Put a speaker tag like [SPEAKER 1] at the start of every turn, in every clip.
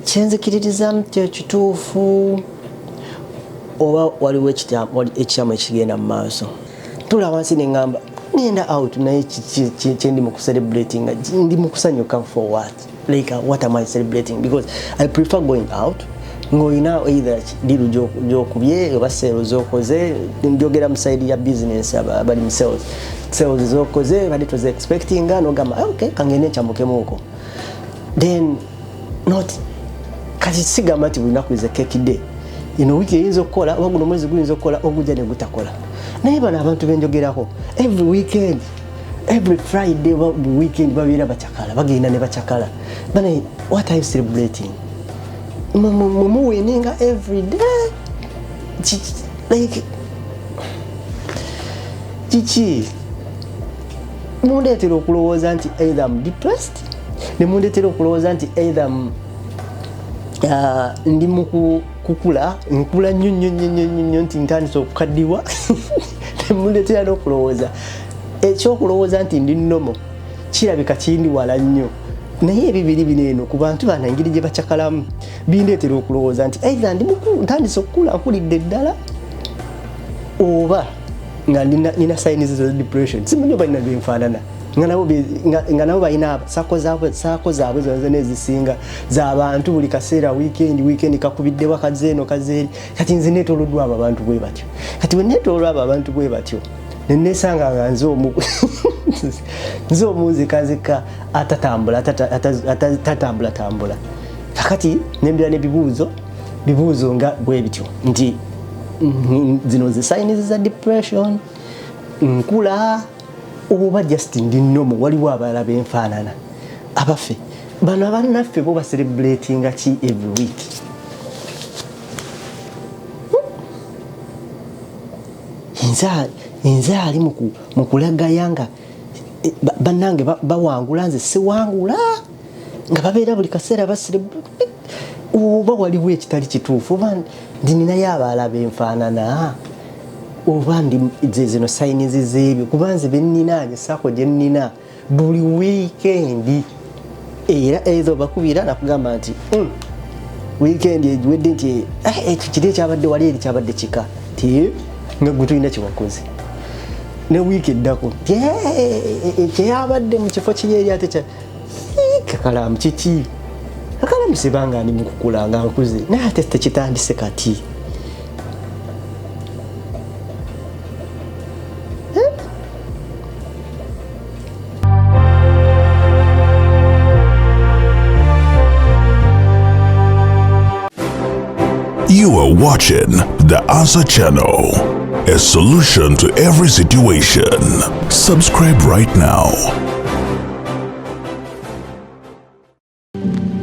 [SPEAKER 1] Kyenzikiririzamu kyekituufu oba waliwo ekikyamu ekigenda mu maaso? Tula wansi neŋŋamba ngenda out, naye kyendi mu kucelebrating, ndi mu kusanyuka for what? Like, what am I celebrating? Because I prefer going out ng'olina either deal gyokubye oba sale zokoze. Njogera mu side ya business, abali mu sales, sales zokoze bali toze expectinga, nogamba, "Ah, okay, kangende nkyamukemuuko." Then not kati sigamba nti buli lunaku is a cake day. Ino wiiki eyinza okukola oba guno omwezi guyinza okukola, ogujja ne gutakola. Naye bano abantu benjogerako, every weekend, every Friday oba weekend, babeera bacakala, bagenda ne bacakala. Bana, what are you celebrating? Mumuwininga every day. Like, kiki mundeetera okulowooza nti either am depressed, ne mundeetera okulowooza nti either ndi mu kukula, nkula nnyo nnyo nnyo nnyo nnyo nnyo, nti ntandise okukaddiwa, ne mundeetera n'okulowooza ekyokulowooza nti ndi normal kirabika kindi wala nnyo. Naye ebibiri bino eno ku bantu bana, engeri gye bacakalamu, bindeetera okulowooza nti either ndi ntandise okukula, nkulidde ddala, oba nga nina signs za depression. Simanyi oba nina byenfaanana nga nabo balina circle zaabwe, circle zaabwe zona zona ezisinga z'abantu buli kaseera, weekend, weekend kakubiddewa, kazeeno kazeeri. Kati nze neetooloddwa abo abantu bwe batyo. Kati bwe neetooloddwa abo abantu bwe batyo, nenesanga nga nze omunzikazika atatambula, tatambula tambula. Kakati nembira n'ebibuuzo bibuuzo nga bwe bityo nti zino zi signs za depression, nkula, oba just ndi normal, waliwo abalala benfaanana? Abaffe, bano abannaffe bo bacelebratinga ki every week? Nze ali mu kulagaya nga bannange bawangula, nze siwangula, nga babeera buli kaseera basire, oba waliwo ekitali kituufu, oba ndi ninayo abalala benfaanana, oba ndi ze zino signs z'ebyo? Kuba nze benninaanye, circle gye nnina buli weekend, era ezo bakubira nakugamba nti, weekend egiwedde nti ekyo kiri ekyabadde wali eri kyabadde kika ti nga gwe tulina kyewakoze." Ne wiiki eddako nti, "Kyeyabadde mu kifo kiri eri ate kakalamu kiki?" Kakalamu sibanga ndi mukukula nga nkuze, naye ate tekitandise kati.
[SPEAKER 2] You are watching the Answer Channel, a solution to every situation. Subscribe right now.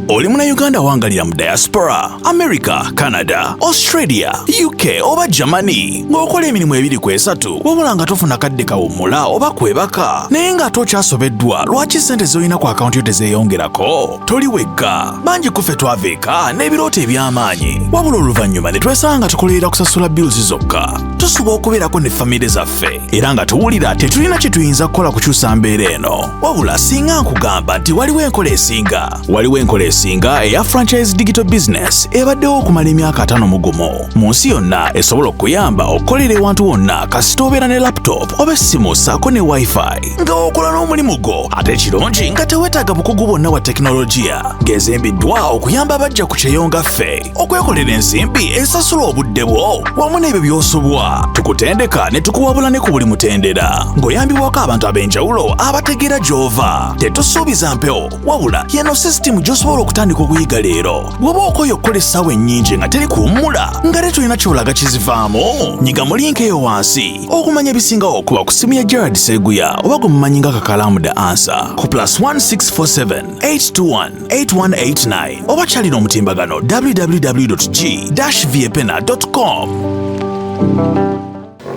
[SPEAKER 3] Oli Munnayuganda awangalira mu diaspora, America, Canada, Australia, UK oba Germany, ng'okola emirimu ebiri ku esatu, wabula nga tofuna kadde kawummula oba kwebaka, naye ng'ate okyasobeddwa lwaki ssente z'olina ku akawunti yo tezeeyongerako? Toli wekka. Bangi ku ffe twava eka n'ebirooto eby'amaanyi, wabula oluvannyuma ne twesanga nga tukolerera kusasula bills zokka. Tusuba okubeerako ne famire zaffe, era nga tuwulira tetulina kye tuyinza kukola kukyusa mbeera eno. Wabula singa nkugamba nti waliwo enkola esinga, waliwo enkola esinga eya franchise digital business ebaddewo okumala emyaka 51 mu nsi yonna, esobola okukuyamba okukolera ewantu wonna kasita obeera ne laptop oba essimu ssaako ne WiFi, nga okola n'omulimu gwo, ate ekirungi nga teweetaaga bukugu bwonna bwa tekinologiya, ng'ezimbiddwa okuyamba abajja ku kyeyo nga ffe okwekolera ensimbi esasula obudde bwo wamu n'ebyo by'osobwa. Tukutendeka ne tukuwabula ne ku buli mutendera ng'oyambibwako abantu ab'enjawulo abategeera gy'ova. Tetusuubiza mpewo, wabula yeno sisitimu gy'osobola okutandika okuyiga leero. Bw'oba okoye okukola essaawa ennyingi nga teri kuwummula, nga te tolina ky'olaga kizivaamu, nyiga mu link eyo wansi okumanya ebisingawo okuba ku simu ya Gerard Seguya oba gwe mumanyi nga Kakalaamu The Answer ku +1647 821 8189, oba kyalina omutimbagano www g viepena com.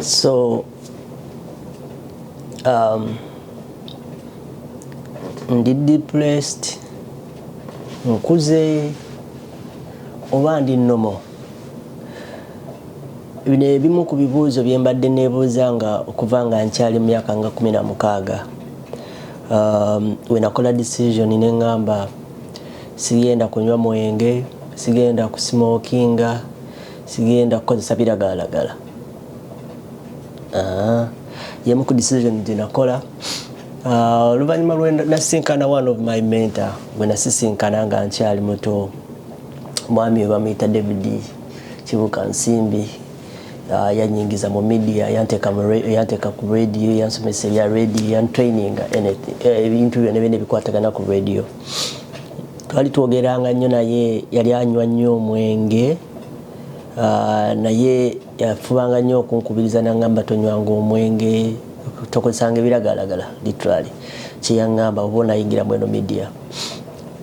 [SPEAKER 1] So ndi depressed, nkuze, oba ndi normal? Bino ebimu ku bibuuzo bye mbadde neebuuza nga okuva nga nkyali mu myaka nga 16, we nakola decision ne ŋŋamba sigenda kunywa mwenge. Sigenda kusmokinga, sigenda kukozesa biragalalagala. Ah, yemu ku decision gye nakola. Ah, oluvannyuma lwe nasisinkana one of my mentor gwe nasisinkana nga nkyali muto, omwami we bamuyita David Kibuka Nsimbi. Ah, yanyingiza mu media, yanteeka ku radio, yansomesa ebya radio, yantraininga ebintu byonna byonna ebikwatagana ku radio. Twali twogeranga nnyo naye, yali anywa nnyo omwenge. Ah, naye yafubanga nnyo okunkubiriza naŋŋamba, "Tonywanga omwenge, tokozesanga ebiragalalagala." Literally kyeyaŋŋamba, oba onayingira mu eno media.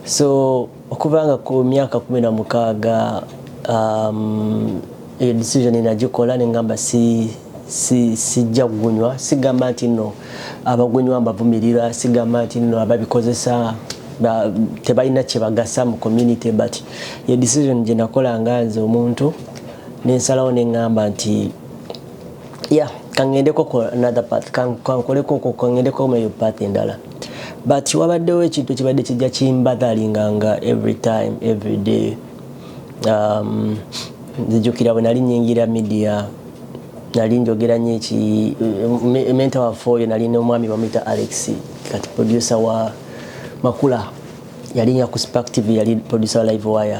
[SPEAKER 1] So okubanga ku myaka 16, eyo decision nagikola neŋŋamba sijja kugunywa. Sigamba nti nno abagunywa mbavumirira, sigamba nti nno ababikozesa tebalina kyebagasa mu community, but ye decision gye nakola nga nze omuntu, nensalawo neŋŋamba nti yeah, kangendeko ku another path, kankoleko kangendeko mu eyo path endala. But wabaddewo ekintu ekibadde kijja kimbotheringa every time, every day. Nzijukira bwe nali nyingira media, nali njogera nnyo eki mentor waffe oyo, nali n'omwami bamuyita Alex, kati producer wa Makula, yalinya ku Spark TV, yali producer wa Live Wire.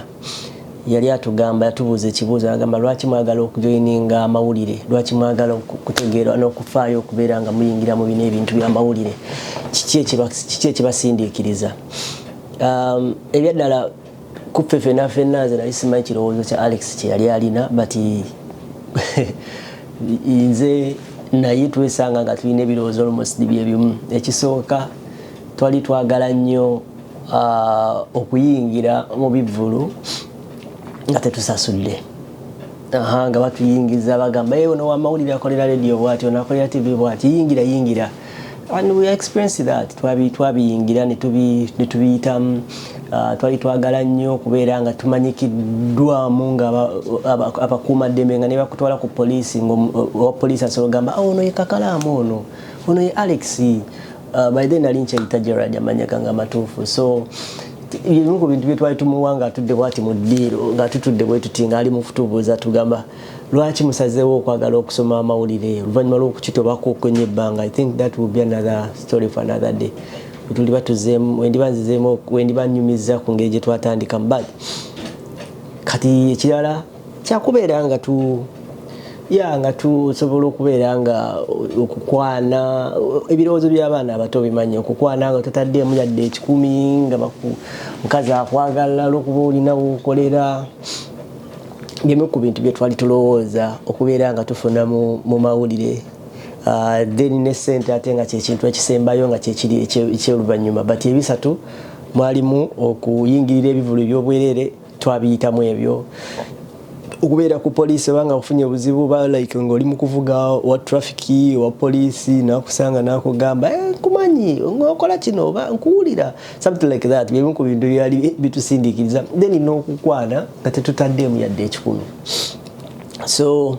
[SPEAKER 1] Yali atugamba, yatubuuza ekibuuzo, agamba, "Lwaki mwagala okujoininga amawulire? Lwaki mwagala okutegeera n'okufaayo okubeera nga muyingira mu bino ebintu by'amawulire? Kiki ekibasindiikiriza?" Ebyaddala kuffe fenna fenna, nze nali simanyi kirowoozo kya Alex kye yali alina, but nze naye twesanga nga tulina ebirowoozo almost byebimu. Ekisooka, twali twagala nnyo okuyingira mu bivvulu nga tetusasudde. Aha, nga batuyingiza, bagamba, "Eyo ono wamawulire, akolera radio bwati, ono akolera TV bwati, yingira, yingira." And we experienced that. Twabiyingira ne tubiyitamu. Twali twagala nnyo okubeera nga tumanyikiddwamu nga abakuumaddembe, nga ne bakutwala ku poliisi, nga owa poliisi asobola ogamba, "Oh, ono ye Kakalaamu, ono ye Alex." By then nali nkyayita Gerard, amanya gange amatuufu. So ebimu ku bintu bye twali tumuwa nga atudde bwati mu ddiiro, nga tutudde bwe tuti, ng'ali mu kutubuuza, tugamba, "Lwaki musazeewo okwagala okusoma amawulire oluvannyuma lw'okukitobako okwenya ebbanga?" I think that will be another story for another day, tuliba tuzeemu, wendiba nzizeemu, wendiba nyumiza ku ngeri gye twatandikamu. But kati ekirala kyakubeera nga tu ya nga tusobola okubeera nga okukwana, ebirowoozo by'abaana abato bimanyi, okukwana nga totaddeemu yadde 100, nga mukazi akwagala olwokuba olina wokolera. Bimu ku bintu bye twali tulowooza okubeera nga tufuna mu mawulire. Then ne sente ate nga kyekintu ekisembayo, nga kyekiri ekyoluvannyuma. But ebisatu mwalimu okuyingirira ebivulu ebyobwerere, twabiyitamu ebyo, okubeera ku poliisi obanga ofunye obuzibu, ba like ng'oli mu kuvuga, wa traffic, wa poliisi nakusanga nakugamba, "Eh, nkumanyi okola kino," oba "Nkuwulira," something like that. Byemu ku bintu byali bitusindiikiriza. Then n'okukwana nga tetutaddeemu yadde 100. So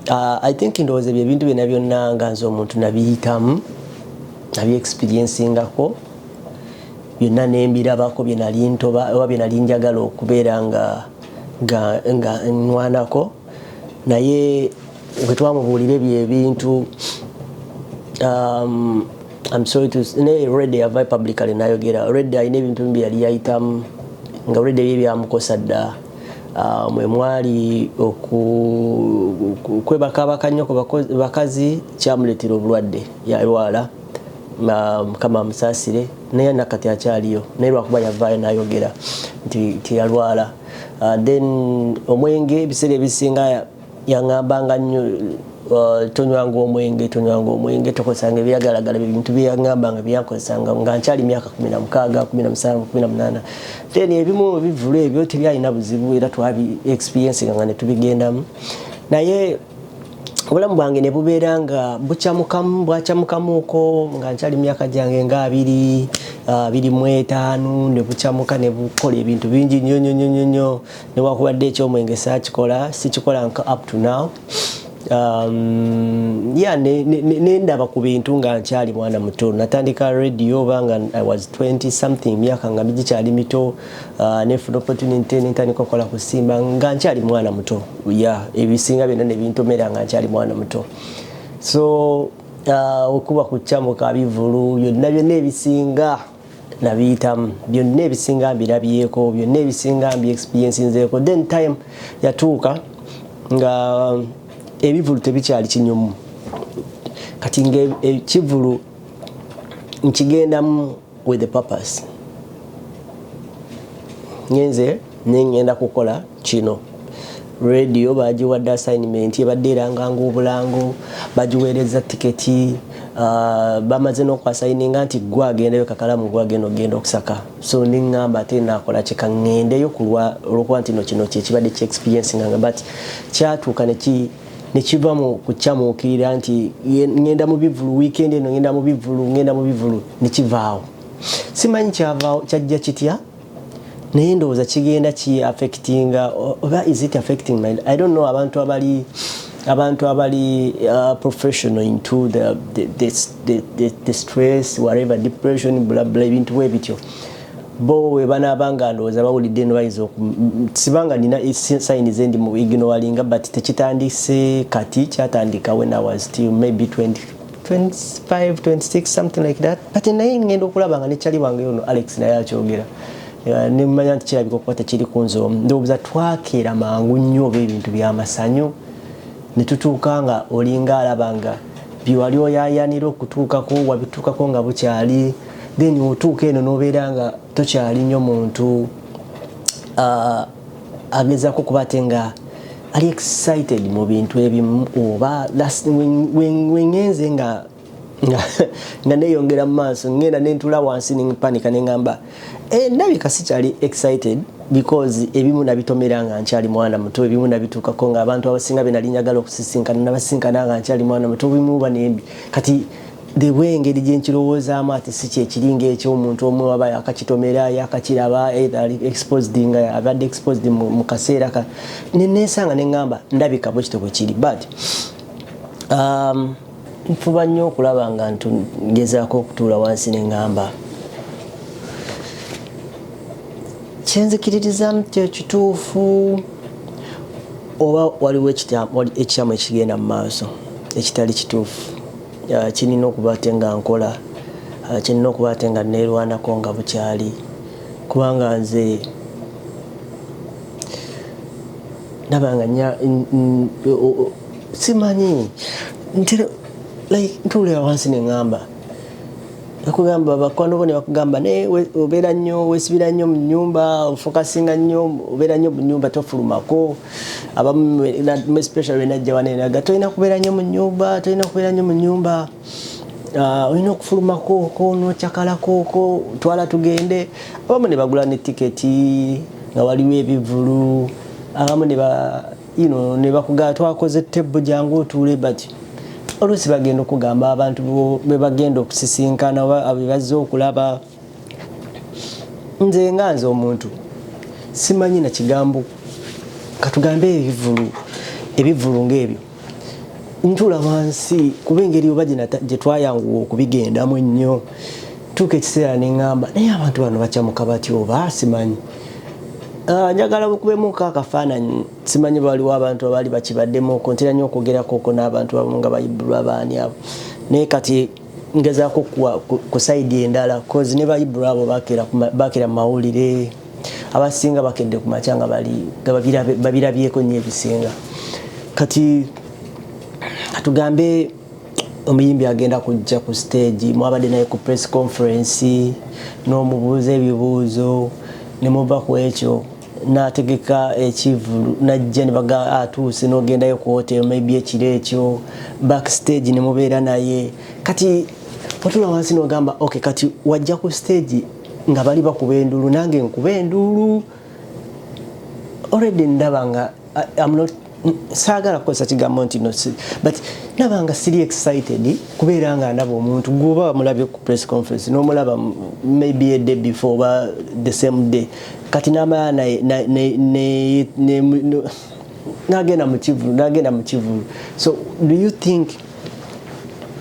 [SPEAKER 1] I think ndowooza ebyo ebintu byonna byonna nga nze omuntu nabiyitamu, nabyexperiencingako byonna, nembirabako bye nali ntoba oba bye nali njagala okubeera nga nwanako. Naye bwe twamubuulira ebyo ebintu, I'm sorry to naye already yava publicly nayogera, already alina ebintu bye yali yayitamu, nga already ebyo byamukosa dda. Mwe mwali okwebakabaka nnyo ku bakazi, kyamuleetera obulwadde, yalwala. Mukama amusaasire, naye nakati akyaliyo, naye lwakuba yavaayo nayogera nti yalwala. Then omwenge, ebiseera ebisinga yaŋŋambanga nnyo, "Tonywanga omwenge, tonywanga omwenge, tokozesanga ebyagalagala." Ebintu byeyaŋŋambanga byankozesanga nga nkyali myaka 16, 17, 18. Then ebimu ebivulu ebyo tebyalina buzibu, era twabi experiencinga nga ne tubigendamu. Naye obulamu bwange ne bubeera nga bukyamukamu, bwakyamukamuko nga nkyali myaka gyange nga 20, 25, ne bukyamuka ne bukola ebintu bingi nnyo nnyo nnyo nnyo. Newakubadde ekyomwenge saakikola, sikikola nka up to now. Yeah, nendaba ku bintu nga nkyali mwana muto. Natandika radio oba nga I was 20 something, myaka nga gikyali mito. Nefuna opportunity nentandika okukola ku Simba nga nkyali mwana muto. Yeah, ebisinga byonna nebintomera nga nkyali mwana muto. So okuba kukyamuka, bivulu byonna byonna ebisinga nabiyitamu, byonna ebisinga mbirabyeko, byonna ebisinga mbi experiencinzeeko. Then time yatuuka nga ebivulu tebikyali kinyumu. Kati nga ekivulu nkigendamu with the purpose, ngenze nengenda kukola kino. Radio bagiwadde assignment, ebadde eranganga obulango, bagiweereza tiketi, bamaze n'okwassigninga nti gwe agendayo, Kakalamu, gwe agenda ogenda okusaka. So neŋŋamba ate nakola kika ŋŋendeyo kulwa olwokuba nti no kino kyekibadde ki experience nganga. But kyatuuka nekiva mu kukyamuukirira nti ŋŋenda mu bivulu weekend eno, ŋŋenda mu bivulu, ŋŋenda mu bivulu, nekivaawo. Simanyi kyavaawo kyajja kitya, naye ndowooza kigenda ki affectinga oba is it affecting my, I don't know. Abantu abali professional into the stress, whatever, depression, bla bla, ebintu bwe bityo, bo we banaaba nga ndowooza bawulidde eno bayinza sibanga nina sign zendi mu ignoringa. But tekitandise kati, kyatandika when I was still maybe 20, 25, 26, something like that. But naye ngenda okulaba nga nekyali wange ono Alex naye akyogera. Nemanya nti kirabika okuba tekiri ku nze omu. Ndowooza twakeera mangu nnyo oba ebintu byamasanyu ne tutuuka nga olinga alaba nga byewali oyayanira okutuukako wabituukako nga bukyali. Then otuuka eno n'obeera nga tokyali nnyo muntu agezaako kuba ate nga ali excited mu bintu ebimu. Oba wengenze nga neeyongera mu maaso, ngenda nentula wansi nempanika neŋŋamba, "Eh, ndabika sikyali excited because ebimu nabitomera nga nkyali mwana muto, ebimu nabituukako nga abantu abasinga be nali njagala okusisinkana nabasinkana nga nkyali mwana muto, bimu banembi." Kati the way engeri gyenkirowoozaamu ate si kyekiringa ekyomuntu omu aba yakakitomera, yakakiraba, either ali exposed nga abadde exposed mu kaseera ka nenesanga neŋŋamba ndabika bwe kityo bwe kiri. But nfuba nnyo okulaba nga ngezaako okutuula wansi neŋŋamba kyenzikiririzaamu kyekituufu oba waliwo ekikyamu ekigenda mu maaso ekitali kituufu. Kirina okuba ate nga nkola, kirina okuba ate nga neerwanako nga bukyali, kubanga nze ndaba nga simanyi ntera like ntuulira wansi neŋŋamba, bakugamba bakwano bo ne bakugamba naye obeera nnyo, weesibira nnyo mu nnyumba, ofocusinga nnyo, obeera nnyo mu nnyumba, tofulumako. Abamu especially najja wano naga tolina kubeera nnyo mu nnyumba, tolina kubeera nnyo mu nnyumba. Ah, olina okufulumako oko nokyakalako oko, twala tugende. Abamu ne bagula ne tiketi nga waliwo ebivulu, abamu ne ba ne bakugamba twakoze table, jangu otuule. But oluusi bagenda okugamba abantu be bagenda okusisinkana oba be bazze okulaba. Nze nga nze omuntu simanyi na kigambo katugambe ebivulu, ebivulu ng'ebyo ntuula wansi kuba engeri oba gye twayanguwa okubigendamu ennyo, tuuka ekiseera neŋŋamba naye abantu bano bakyamuka batya oba simanyi. Ah, njagala bukubemuko akafaananyi. Simanyi waliwo abantu abaali bakibaddemu okwo, ntera nnyo okwogerako okwo n'abantu abamu nga bayibulwa baani abo, naye kati ngezaako ku side endala, cause ne bayibulwa abo bakeera mu mawulire, abasinga bakedde ku makya nga bali nga babirabyeko nnyo ebisinga. Kati katugambe omuyimbi agenda kujja ku stage, mwabadde naye ku press conference n'omubuuza ebibuuzo, ne muva ku ekyo n'ategeka ekivulu najja ne baga atuuse, n'ogendayo ku hotel maybe ekiro ekyo backstage ne mubeera naye. Kati otula wansi n'ogamba, okay, kati wajja ku stage nga bali bakuba enduulu, nange nkuba enduulu. Already ndaba nga I'm not, saagala kukozesa kigambo nti no, but ndaba nga siri excited kubeera nga ndaba omuntu gwoba wamulabye ku press conference n'omulaba maybe a day before oba the same day. Kati n'amala naye. Nagenda mu kivulu, nagenda mu kivulu. So do you think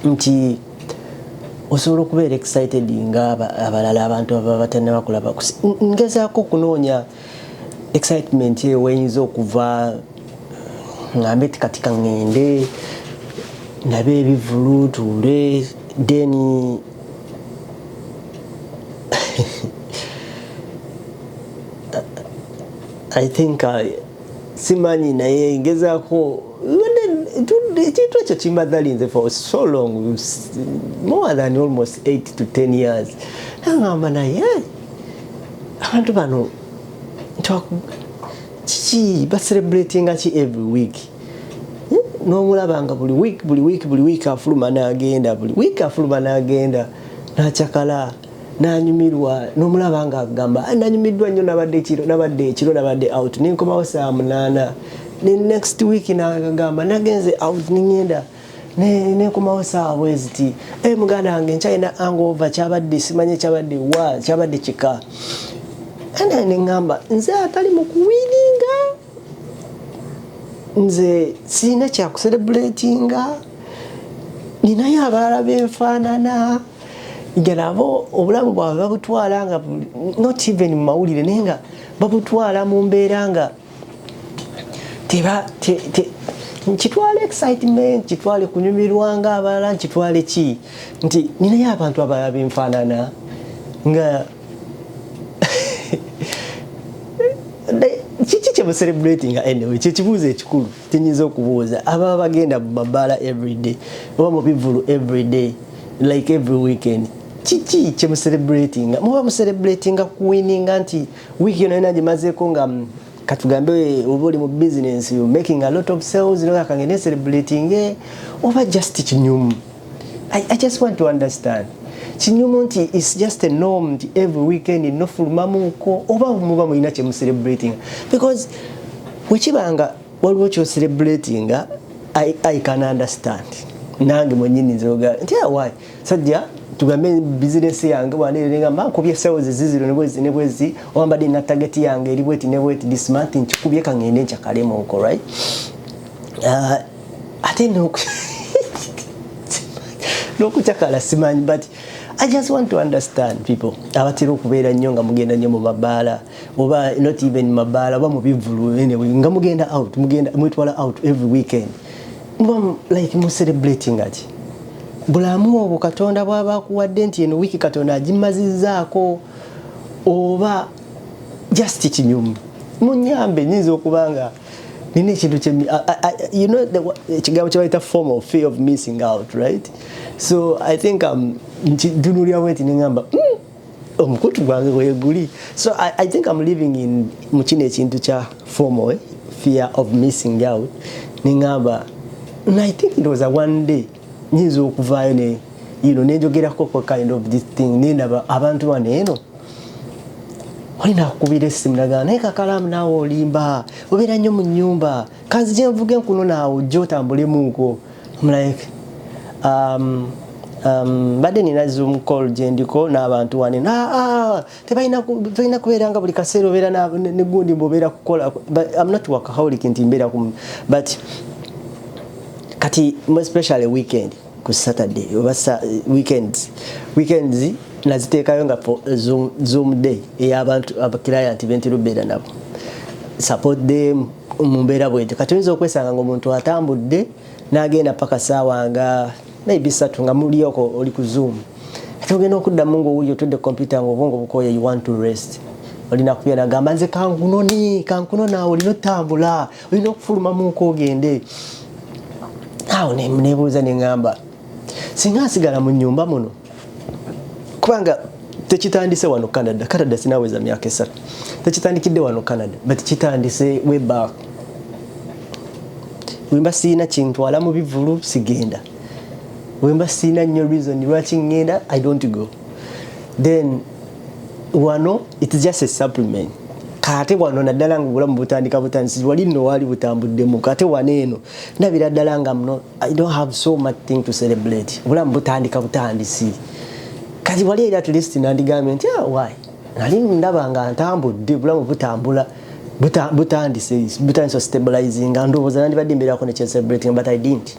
[SPEAKER 1] nti osobola okubeera excited nga abalala abantu ababa batannaba kulaba? Ngezaako okunoonya excitement eyo weyinza okuva, ngambe ti kati kaŋŋende ndabe ebivulu, tuule, then I think simanyi, naye ngezaako. Ekintu ekyo kimbazalinze for so long, more than almost 8 to 10 years. Nagamba, naye abantu bano kiki bacelebratinga ki every week? N'omulaba nga buli week, buli week, buli week afuluma n'agenda, buli week afuluma n'agenda n'akyakala n'anyumirwa. N'omulaba nga agamba, "Ah, nanyumiddwa nnyo, nabadde ekiro, nabadde ekiro, nabadde out, nenkomawo saa 8." Ne next week nagamba, "Nagenze out, nengenda nenkomawo saawa bweziti. E muganda wange, nkyalina hangover, kyabadde simanye kyabadde wa, kyabadde kika." Ane neŋŋamba, nze atali mu kuwininga, nze sirina kyakucelebratinga. Ninayo abalala benfaanana nga nabo obulamu bwabwe babutwala nga not even mu mawulire, naye nga babutwala mu mbeera nga teba nkitwala excitement, kitwale kunyumirwa nga abalala, nkitwale ki nti ninayo abantu abalala benfaanana nga kiki kyemucelebratinga? Anyway, kyekibuuzo ekikulu kyenyinza okubuuza ababa bagenda mu mabaala everyday oba mu bivulu everyday, like every weekend. Kiki kyemucelebratinga? Muba mucelebratinga kuwininga nti wiiki yona yona gimazeeko nga katugambe oba oli mu business, you making a lot of sales, kangende celebrating, oba just kinyumu? I just want to understand. Kinyumu nti it's just a norm nti every weekend nofulumamuko, oba muba mulina kyemucelebrating? Because wekibanga waliwo kyocelebratinga, I can understand. Nange mwenyini nzoga nti, "Ah, why sajja tugambe business yange wanengamba nkubye sales ziziro nebwezi nebwezi, oba mbadde na target yange eri bweti ne bweti this month, nkikubye, kangende nkyakalemuko," right? Ate n'okukyakala simanyi, but I just want to understand people abatera okubeera nnyo nga mugenda nnyo mu mabaala, oba not even mabaala, oba mu bivulu, anyway, nga mugenda out, mugenda mwetwala out every weekend. Muba like mu celebrating ati bulamu obwo Katonda bw'aba akuwadde nti eno wiiki Katonda agimazizzaako, oba just kinyumu? Munyambe, nyinza okuba nga nina ekintu kye ekigambo kye bayita form of fear of missing out, right? So I think ntunulira bweti neŋŋamba, omukutu gwange weguli." So I think I'm living in mu kino ekintu kya FOMO, eh? Fear of missing out. Neŋŋamba, and I think it was a one day nyinza okuvaayo ne nenjogerako ko kind of this thing, nendaba abantu bano eno olina akukubira essimu nagamba, "Naye Kakalaamu, naawe olimba, obeera nnyo mu nnyumba, kanzije nvuge nkuno naawe ojje otambulemuuko." I'm like, mbadde nina Zoom call gyendiko n'abantu wane. Ah, tebalina kubeera nga buli kaseera obeera negundi mbu obeera kukola. But I'm not workaholic nti mbeera ku, but kati more especially weekend, ku Saturday oba weekends naziteekayo nga for Zoom day ey'abantu abaclient bentera obeera nabo, support them mu mbeera bwetyo. Kati oyinza okwesanga nga omuntu atambudde n'agenda paka saawa nga maybe 3 nga mulioko oli ku Zoom. Ate ogenda okuddamu ngaowuli otudde computer nga obwongo bukoye, you want to rest. Olina kubya nagamba, "Nze kankunoni, kankuno." Naawe olina otambula, olina okufulumamuko ogende awo. Nebuuza neŋŋamba, singa nsigala mu nyumba muno, kubanga tekitandise wano Canada. Canada sinaweza myaka 3. Tekitandikidde wano Canada, but kitandise way back. Wemba siina kintwala mu bivulu, sigenda. Wemba siina nnyo reason lwaki ŋŋenda, I don't go. Then wano it's just a supplement. Kate wano naddala nga obulamu butandika butandisi, wali nno waali butambuddemu. Kate wano eno ndabira ddala nga muno I don't have so much thing to celebrate. Obulamu butandika butandisi. Kati wali eri at least nandigambye nti, "Ah, why nali ndaba nga ntambudde, obulamu butambula." Butandise butandise stabilizing, ndowooza nandibadde mbeerako ne celebrating, but I didn't.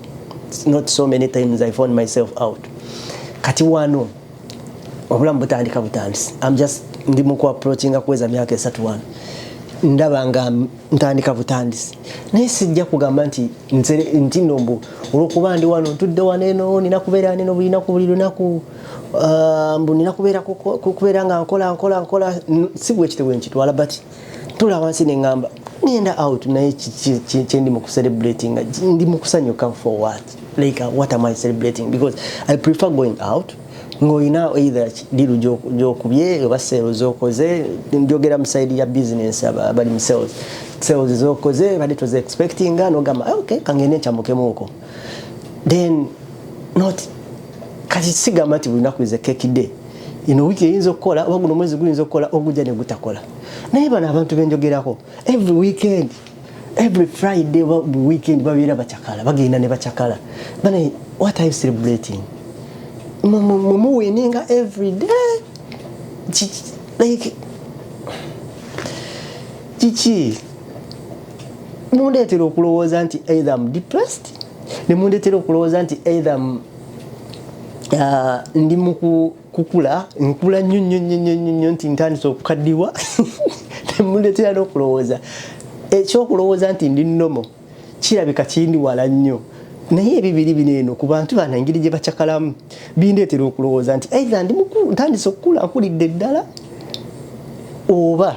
[SPEAKER 1] Not so many times I found myself out. Kati wano obulamu butandika butandise. I'm just ndi mu kuapproachinga kuweza myaka 3 wano, ndaba nga ntandika butandisi, naye sijja kugamba nti nti nno mbu olwokuba ndi wano, ntudde wano eno, nina kubeera neno bulinaku buli lunaku, mbu nina kubeera kubeera nga nkola nkola nkola. Si bwe kityo bwe nkitwala, but ntula wansi ne ŋŋamba ngenda out, naye kyendi mu kucelebrating, ndi mu kusanyuka for what? Like, what am I celebrating? Because I prefer going out ng'olina either deal gy'okubye oba sales z'okoze. Njogera mu side ya business, abali mu sales, sales z'okoze badde toze expectinga, n'ogamba, "Ah, okay, kangende nkyamukemuuko." Then not kati sigamba nti buli lunaku is a cake day. Ino wiiki eyinza okukola oba guno omwezi guyinza okukola, ogujja ne gutakola. Naye bano abantu benjogerako, every weekend, every Friday oba buli weekend babeera bacakala, bagenda ne bacakala. Bane, what are you celebrating? Mumuwininga every day. Like kiki mundeetera okulowooza nti either am depressed, ne mundeetera okulowooza nti either ndi mu kukula, nkula nnyo nnyo nnyo nnyo nnyo nnyo nti ntandise okukaddiwa, ne mundeetera n'okulowooza ekyokulowooza nti ndi normal kirabika kindi wala nnyo. Naye ebibiri bino eno ku bantu bano, engeri gye bacakalamu, bindeetera okulowooza nti either ndi ntandise okukula, nkulidde ddala, oba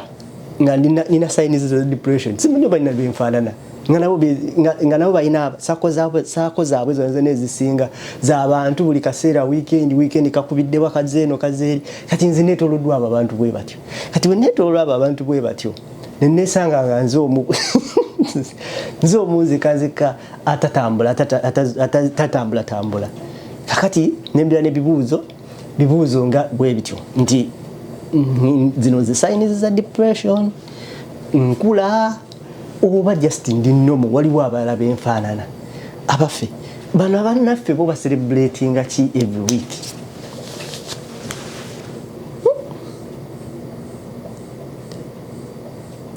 [SPEAKER 1] nga nina signs za depression. Simanyi oba nina byenfaanana nga nabo balina circle zaabwe, circle zaabwe zonna zonna ezisinga z'abantu buli kaseera, weekend weekend kakubiddewa, kazeeno kazeeri. Kati nze neetooloddwa abo abantu bwe batyo. Kati bwe neetooloddwa abo abantu bwe batyo, nenesanga nga nze omu nzika atatambula tatambula tambula. Kakati nembira n'ebibuuzo bibuuzo nga bwe bityo nti zino zi signs za depression, nkula, oba just ndi normal? Waliwo abalala benfaanana abaffe bano abannaffe bo bacelebratinga ki every week?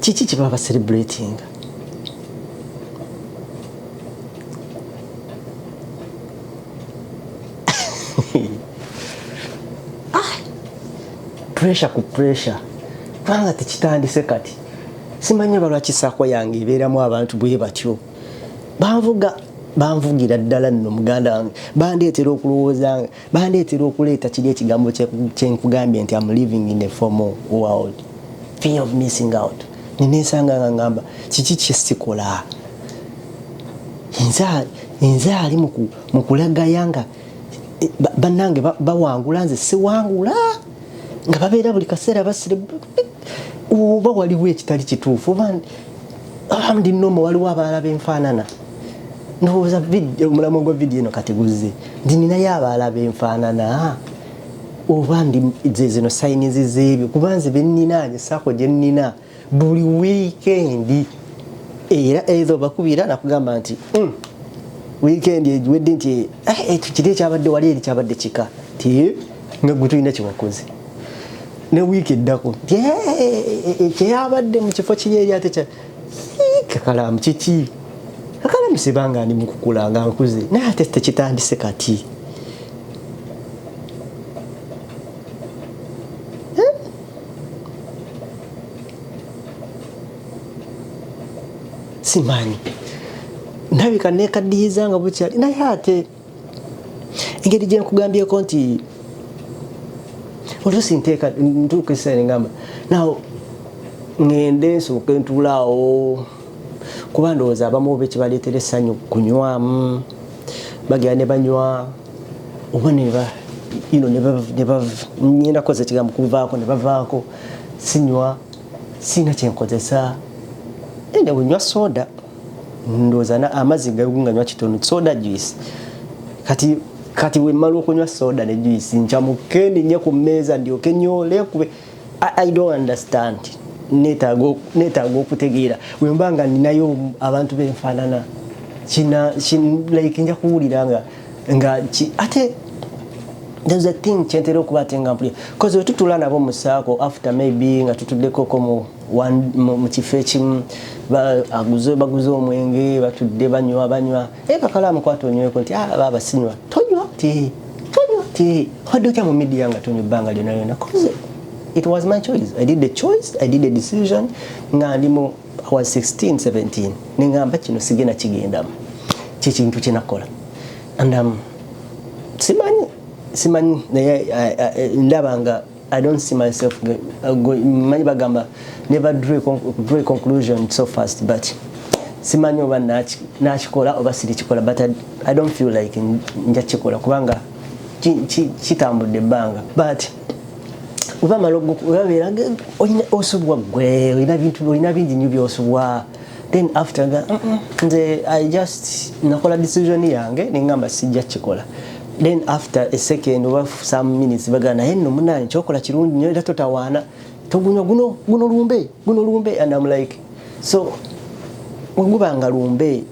[SPEAKER 1] Kiki kye baba bacelebratinga? Ah, pressure ku pressure, kubanga tekitandise kati. Simanyi oba lwaki circle yange ebeeramu abantu bwe batyo. Banvuga, banvugira ddala nno, muganda wange, bandeetera okulowooza, bandeetera okuleeta kiri ekigambo kyenkugambye nti am living in a FOMO world, fear of missing out. Nenesanga nga ngamba kiki kyesikola nze ali mu kulagaya nga bannange bawangula, nze siwangula, nga babeera buli kaseera basire, oba waliwo ekitali kituufu, oba ndi normal, waliwo abalala benfaanana. Ndowooza omulamwa gwa vidiyo eno kati guzze nti ninayo abalala benfaanana, oba ndi ze zino signs z'ebyo, kuba nze benninaanye, circle gye nnina buli wiikendi, era ezo bakubira nakugamba nti weekend egiwedde nti ekyo kiri ekyabadde wali eri kyabadde kika ti nga gwe tulina kyewakoze, ne wiiki eddako nti kyeyabadde mu kifo kiri eri ate kakalaamu kiki kakalaamu, sibanga ndi mukukula nga nkuze, naye ate tekitandise kati. Eh? Simanyi, ndabika nekaddiyiza nga bukyali, naye ate engeri gye nkugambyeko nti oluusi nteeka ntuuka ekiseera nengamba naw ŋŋende nsooke ntuulaawo, kuba ndowooza abamu oba ekibaleetera essanyu kunywamu, bagenda ne banywa oba neba ngenda kukozesa ekigambo kuvaako, ne bavaako. Sinywa, siina kyenkozesa, ende bwenywa soda, ndowooza amazzi nga nywa kitono, soda, juice. Kati wemmala okunywa soda ne juice, nkyamuke ninye ku mmeeza ndyoke nyole kube. I don't understand. Neetaaga okutegeera bwe mba nga ninayo abantu benfaanana kina like nja kuwulira nga ate There's a thing kyentera okuba ate nga mpulira, 'cause wetutula nabo mu circle, after maybe nga tutuddekoko mu kifo ekimu, aguze, baguze omwenge, batudde banywa banywa, e kakalaamu kwata onyweko nti, "Ah, baaba sinywa." "Tonywa?" Ti, "Tonywa?" Ti, "Wadde otya mu media nga tonywa ebbanga lyonna lyonna?" 'Cause it was my choice. I did the choice, I did a decision nga ndi mu, I was 16, 17, neŋŋamba kino sigenda kigendamu, kyekintu kyenakola. And simanyi naye ndaba nga I don't see myself manyi bagamba never draw a conclusion so fast, but simanyi oba nakikola oba sirikikola, but I don't feel like nja kikola kubanga kitambudde ebbanga. But webamala webabeera osubwa gwe olina bintu, olina bingi nnyo byosubwa. Then after nga nze I just nakola decision yange neŋŋamba sijja kikola. Then after a second oba some minutes bagamba, "Naye nno munange kyokola kirungi nnyo era totawaana, togunywa guno, guno lumbe, guno lumbe." And I'm like, so wegubanga lumbe,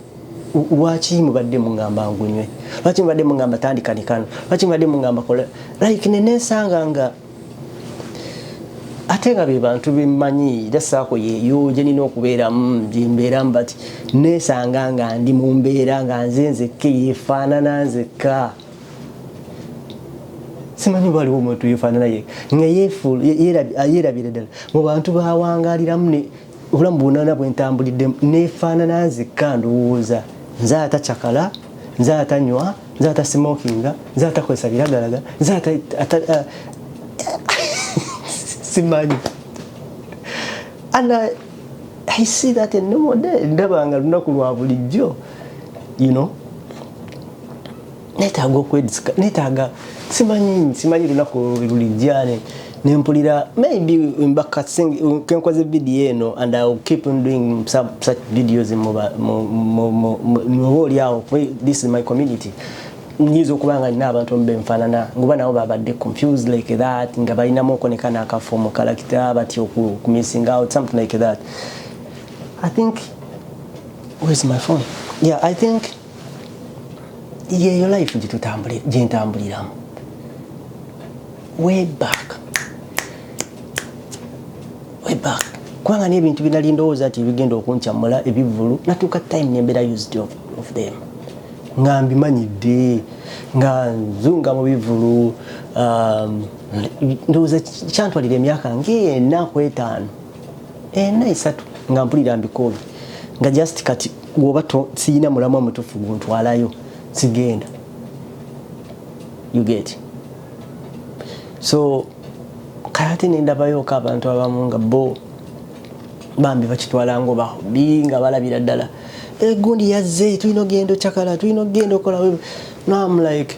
[SPEAKER 1] lwaki mubadde muŋŋamba ngunywe? Lwaki mubadde muŋŋamba tandika nikano? Lwaki mubadde muŋŋamba kola? Like nenesanga nga ate nga be bantu bemmanyi era circle yeeyo gye nina okubeeramu, gyembeeramu, but nesanga nga ndi mu mbeera nga nze nzekka yeefaanana nzekka. Simanyi oba waliwo omuntu yeefaanana ye nga yeerabira ddala mu bantu bawangaliramu ne obulamu bwonana bwentambuliddemu, neefaanana nzekka. Ndowooza nze atacakala, nze atanywa, nze atasmokinga, nze atakozesa biragalagala, nze simanyi. And I see that a normal day, ndaba nga lunaku lwa bulijjo. Neetaaga okwedisika, neetaaga, simanyi lunaku lulijja nempulira maybe mbaka kenkoze video eno, and I will keep on doing some such videos mu oli awo. This is my community. Nyinza okuba nga nina abantu omu benfaanana nguba nabo babadde confused like that, nga balinamu okonekana akafo mu character, batya oku missing out, something like that. I think, where's my phone? Yeah, I think yeyo life gyentambuliramu way back, way back, kubanga n'ebintu binali ndowooza nti bigenda okunkyamula ebivulu, natuuka time nembeera used of them, nga mbimanyidde, nga nzunga mu bivulu. Ndowooza kyantwalira emyaka ngaena ku etaano, ena, esatu, nga mpulira mbikoobi, nga just kati woba siyina mulamwa mutuufu guntwalayo, sigenda. You get? So kati nendabayoko abantu abamu nga bo bambi bakitwala nga oba hobby, nga balabira ddala egundi yazze, tulina ogenda ocakala, tulina ogenda okola. No, I'm like,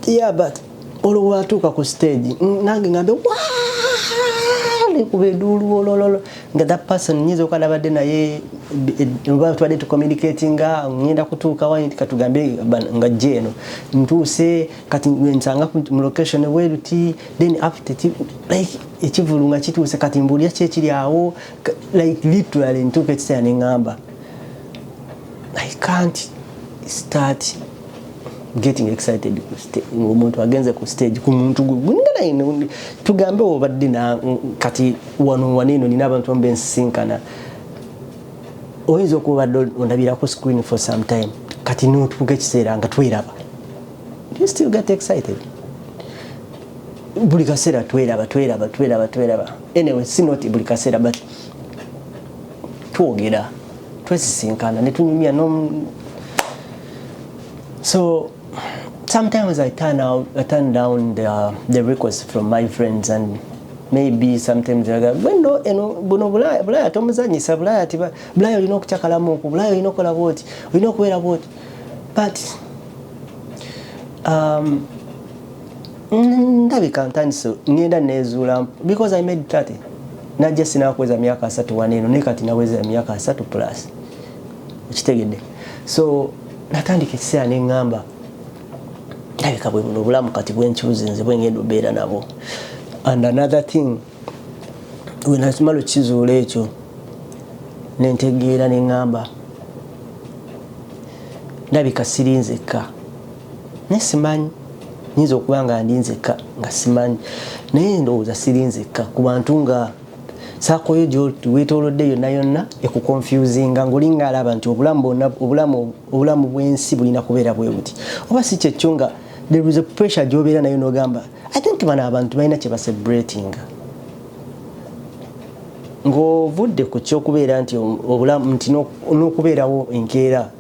[SPEAKER 1] yeah, but olwo watuuka ku stage, nange ngambe nekuba eduulu olololo, nga that person nyinza okuba nabadde naye oba tubadde tucommunicatinga, ngenda kutuuka wa, katugambe nga jje eno ntuuse kati nsanga mu location bweruti. Then after like ekivulu nga kituuse, kati mbuulira ki ekiri awo. Like literally ntuuka ekiseera neŋŋamba I can't start getting excited omuntu agenze ku stage, ku muntu nga tugambe obadde na kati wano waneeno nina abantu abamu bensisinkana, oyinza okuba badde ondabira ku screen for some time, kati notuuka ekiseera nga tweraba, you still get excited? Buli kaseera tweraba, tweraba, tweraba, tweraba. Anyway, si not buli kaseera, but twogera, twesisinkana netunyumya no. So sometimes I turn down the requests from my friends, and maybe sometimes I go, "Bueno, eno buno Bulaya, Bulaya tomuzanyisa, Bulaya tiba, Bulaya olina okucakalamu oku, Bulaya olina okukola bwoti, olina okubeera bwoti." But ndabika ntandise ngenda nezuula because I made 30, najja sinakweza myaka 30 waneeno, naye kati naweza emyaka 30 plus, okitegedde? So natandika ekiseera neŋŋamba ndabika bwe buno obulamu kati bwenkyuze nze bwengenda obeera nabo. And another thing, wenakimala okizuula ekyo, nentegeera neŋŋamba ndabika siri nzekka, naye simanyi. Nyinza okuba nga ndi nzekka nga simanyi, naye ndowooza siri nzekka ku bantu nga circle yo gyewetoolodde yonna yonna ekuconfusinga, ngaolinga alaba nti obulamu bwonna, obulamu bw'ensi bulina kubeera bwe buti, oba si kyekyo, nga there is a pressure gy'obeera nayo n'ogamba, "I think bano abantu balina kye bacelebratinga." Ng'ovudde ku kyokubeera nti obulamu nti n'okubeerawo enkeera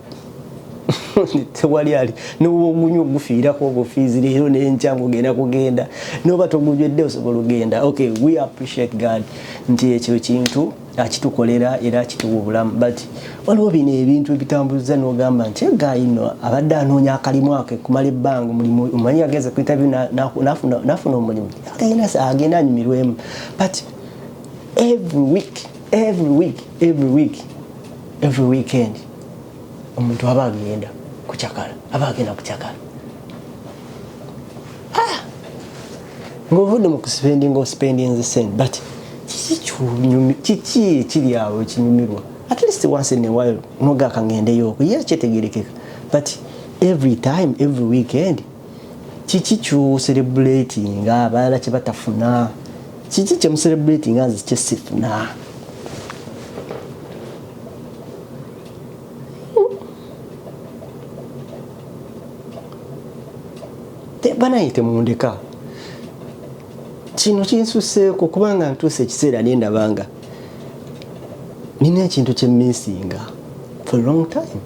[SPEAKER 1] tewali ali nowogunywa ogufiirako obufiizi leero n'enkya ng'ogenda kugenda, noba togunywedde osobola ogenda. Okay, we appreciate God nti ekyo kintu akitukolera era akituwa obulamu, but waliwo bino ebintu ebitambuza n'ogamba nti guy nno abadde anoonya akalimu ake kumala ebbanga, omulimu omanyi agenze ku interview n'afuna omulimu, agenda anyumirwemu, but every week, every week, every week, every weekend omuntu aba agenda kukyakala, aba agenda kukyakala. Ah! Ng'ovudde mu kuspendinga, ospendinze sente, but kiki ekiri awo ekinyumirwa? At least once in a while nogaka ngendeyo, ye kyetegerekeka, but every time, every weekend, kiki kyocelebratinga abalala kye batafuna? Kiki kyemucelebratinga nze kyesifuna? Banaye temundeka, kino kinsuseeko, kubanga ntuuse ekiseera nendabanga nina ekintu kyemissinga for a long time.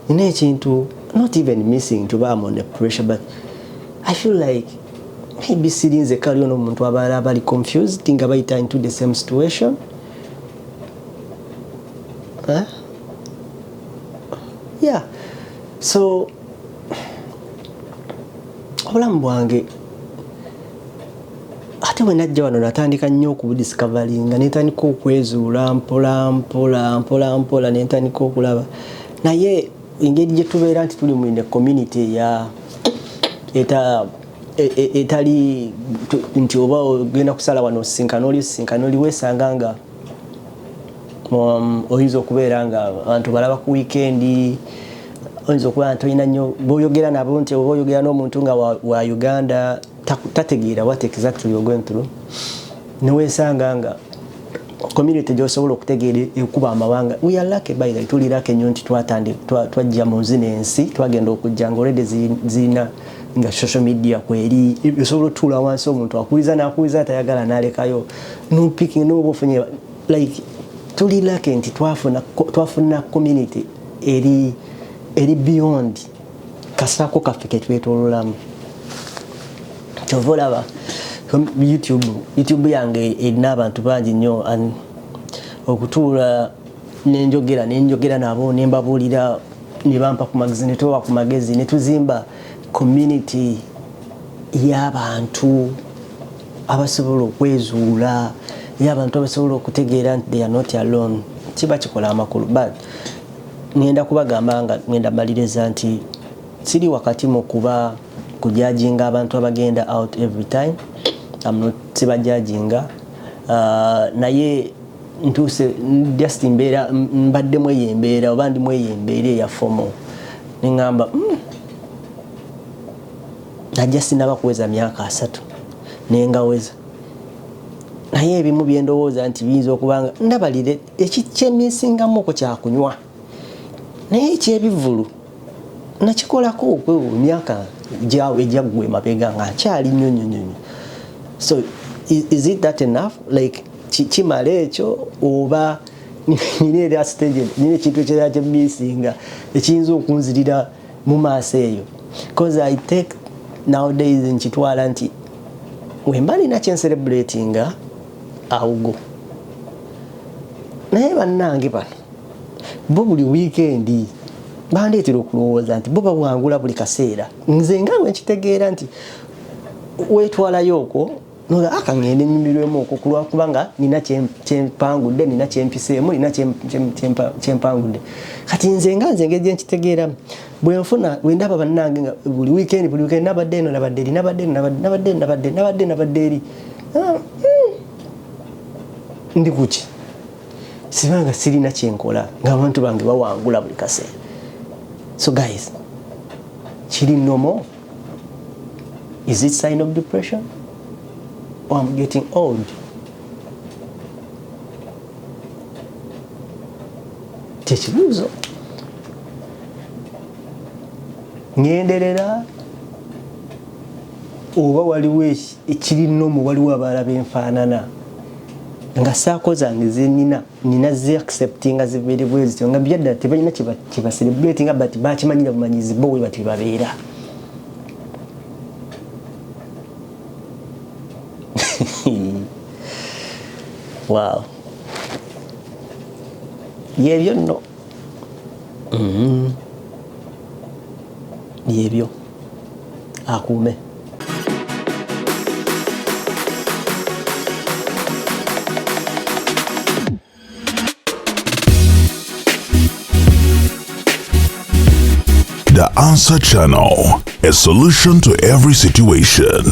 [SPEAKER 1] Nina ekintu, not even missing to I'm on a pressure, but I feel like maybe siri nzekka, aliyo n'omuntu abalala bali confused nga bayita into the same situation, huh? Yeah, so obulamu bwange ate bwe najja wano natandika nnyo okubudiscoveringa, nentandika okwezuula mpola mpola mpola mpola, nentandika okulaba. Naye engeri gye tubeera nti tuli mu community eya etali nti oba ogenda kusala wano osinkana oli, osinkana oli, weesanga nga oyinza okubeera nga abantu balaba ku weekendi, oyinza okubeera nti olina nnyo boyogera nabo, nti oba oyogera n'omuntu nga wa Uganda tategeera what exactly you're going through, neweesanga nga community gyosobola okutegeera ekuba amawanga. We are lucky, by the way, tuli lucky nnyo nti twajja mu zino ensi, twagenda okujja nga already zirina nga social media kweri, osobola otuula wansi omuntu akuliza nakuliza, atayagala nalekayo, nopicking noba ofunye. Like tuli lucky nti twafuna community eri beyond kasaako kaffe ketwetololamu. Kyova olaba YouTube yange erina abantu bangi nnyo, and okutuula nenjogera nabo, nembabuulira, ne bampa ku magezi, ne tubawa ku magezi, ne tuzimba community y'abantu abasobola okwezuula, y'abantu abasobola okutegeera nti they are not alone. Kiba kikola amakulu, but ngenda kubagamba nga ngenda maliriza nti siri wakati mu kuba kujudginga abantu abagenda out every time. I'm not, sibajudginga, naye ntuuse just mbeera mbaddemu eyo embeera, oba ndimu eyo embeera eya FOMO, neŋŋamba najja sinaba kuweza myaka 30 nengaweza, naye ebimu byendowooza nti biyinza okuba nga ndabalire ekikyemisingamuko kyakunywa, naye ekyebivulu nakikolako emyaka egyaggwa emabega nga nkyali nnyo nnyo nnyo. So is it that enough? Like kimala ekyo, oba nina era stage, nina ekintu ekirala kyemissinga ekiyinza okunzirira mu maaso eyo? Because I take nowadays nkitwala nti wemba nina kyencelebratinga awugo, naye bannange bano bo buli weekend bandeetera okulowooza nti bo bawangula buli kaseera. Nze nga bwe nkitegeera nti weetwalayo okwo akaŋŋende nyumirwemu okwo kulwakubanga nina kyempangudde, nina kyempiseemu, nina kyempangudde. Kati nze nga nze engeri gyenkitegeeramu, bwenfuna bwendaba bannange nga buli weekend, buli weekend nabadde eno, nabadde eri, nabadde eno, nabadde nabadde nabadde nabadde eri, ndi kuki sibanga sirina kyenkola ng'abantu bange bawangula buli kaseera? So guys, kiri normal? Is it sign of depression or I'm getting old? Kyekibuuzo. Ngenderera oba waliwo ekiri nomu, waliwo abalala benfaanana nga saako zange zenina nina zi acceptinga zibeere bwe zityo, nga byaddala tebalina kyebacelebratinga, but bakimanyira bumanyizi bo we bati babeera. Wow, yebyo nno. Yebyo akuume.
[SPEAKER 2] The Answer Channel, a solution to every situation.